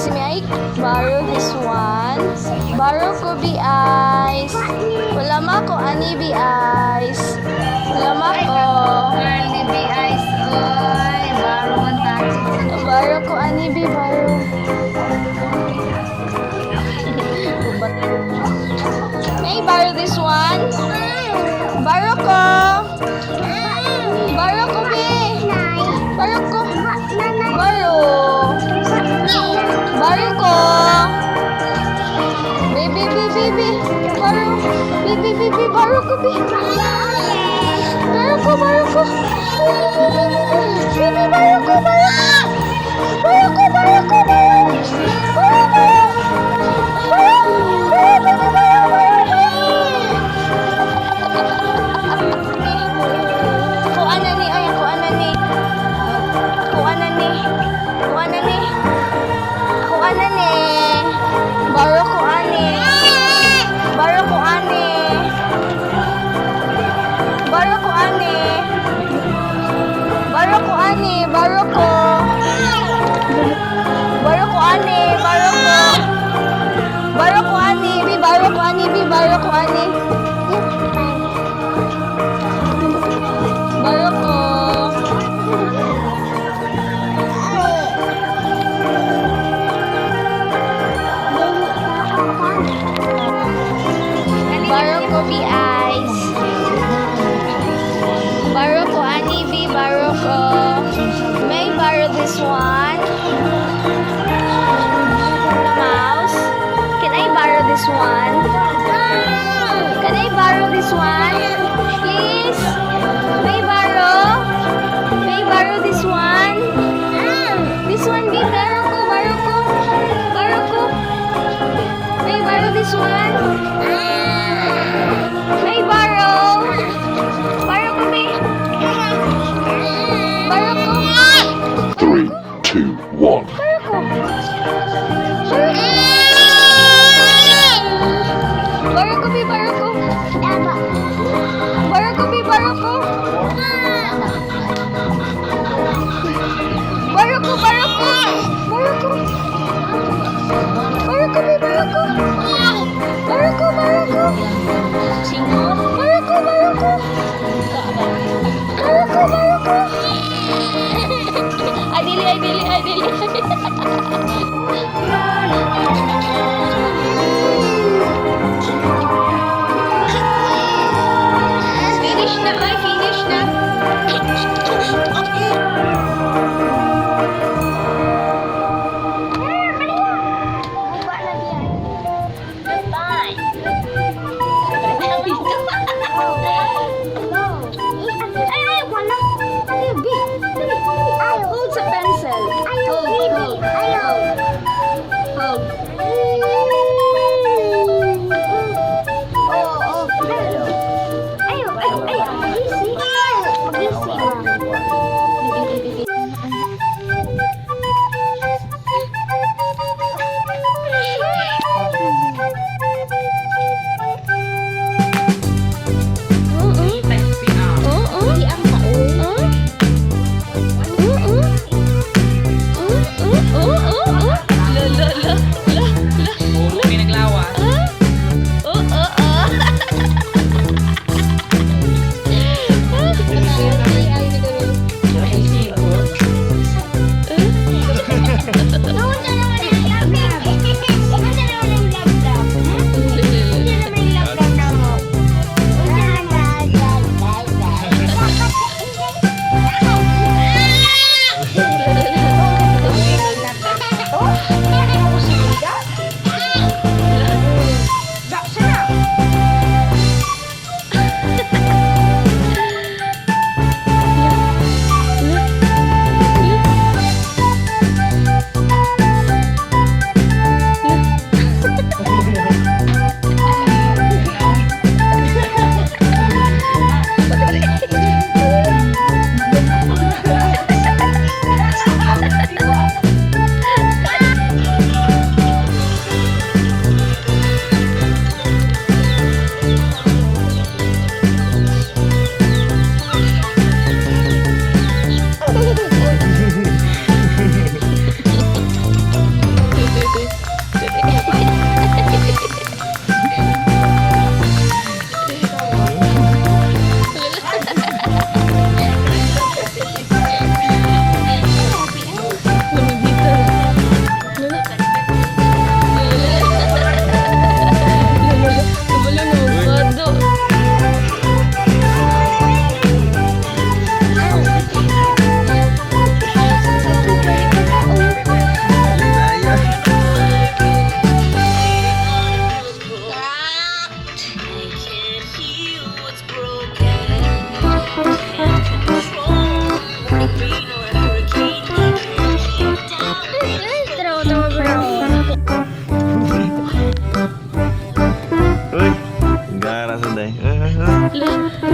Ice. May I borrow this one? Borrow ko bi, Ice. Wala ma ko ani bi, Ice. Wala ma ko. Girl ni B Ice, oy. Borrow man tayo. Borrow ko ani bi, borrow. May I borrow this one? Borrow ko. Borrow ko bi. Borrow ko. Borrow. Borrow ko. Baby, baby, baby. Borrow. Baby, baby, borrow ko, baby. Borrow ko, borrow ko. Baby, borrow ko, borrow. Borrow ko, borrow ko, borrow. Borrow, borrow. Borrow, borrow, baby, borrow, borrow, borrow. Kuha na ni, ay, kuha na ni. Kuha na ni. Kuha na ni. Kuha na ni. Borrow ko ani. Borrow ko ani. Borrow ko ani. Borrow ko ani. Borrow ko. Borrow ko ani. Borrow ko. Borrow ko ani. Bi, borrow ko ani. Bi, borrow ko ani. Borrow ko. Borrow ko bi, Ice. Borrow ko ani bi, borrow ko. May I borrow this one? The mouse? Can I borrow this one? Can I borrow this one? Please? May I borrow? May I borrow this one? This one, bi, borrow ko, borrow ko. Borrow ko. May I borrow this one? May I borrow? Borrow ko, bi. Borrow ko. Three, two, one. Borrow ko. Borrow ko. Borrow ko, bi, borrow ko. Borrow ko, bi, borrow ko. Borrow ko, borrow ko. Borrow ko. Borrow ko, bi, borrow ko. Borrow ko, borrow ko. Borrow ko, borrow ko. Borrow ko, borrow ko. Ay, dili, ay, dili, ay, dili. Finish na, ay, finish na. La.